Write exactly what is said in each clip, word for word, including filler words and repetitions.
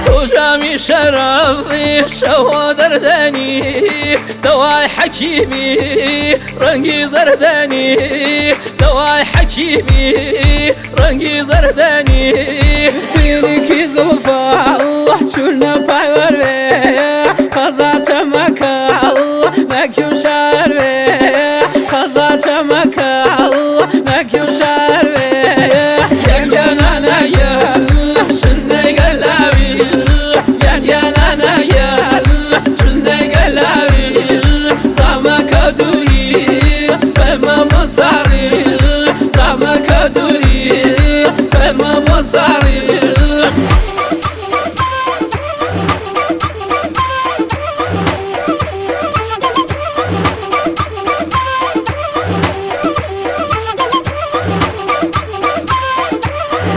تو جامی شرابی، شەو دەردەنی، دەوای حەکیمی، ڕەنگی زەردەنی، دەوای حەکیمی، ڕەنگی زەردەنی. تینکی زوڵفەڵ، چونە پای وەروێ، قەزا چەمەکەڵ، مەکی و شاروێ، قەزا چەمەکەڵ، مەکی و شاروێ. یەن یەنانە یەن، شنەی گەلاوی، یەن یەنانە یەن، شنەی گەلاوی. زامەکە دووری، بەمە بۆ ساڕی، زامەکە دووری، بەمە بۆ ساڕی.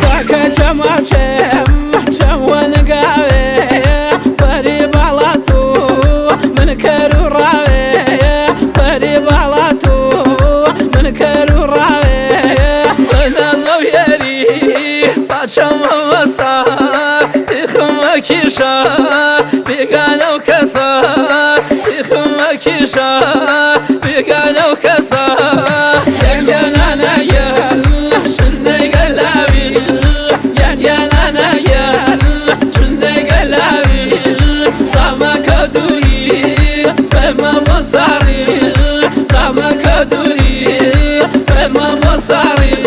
تاکە چەماو چەم، چەم وەنگاوێ، بەری باڵا تو، من کەر و ڕاوێ، بەری باڵا تو، من کەر و ڕاوێ. بە نازەو یەری، با چەمە مەسا، تیخم مەکیشە، بیگانە و کەسە، تیخم مەکیشە، بیگانە و کەسە. یەن یەنانە یەن، شنەی گەلاوی، یەن یەنانە یەن، شنەی گەلاوی. زامەکە دووری، بەمە بۆ ساڕی، زامەکە دووری، بەمە بۆ ساڕی.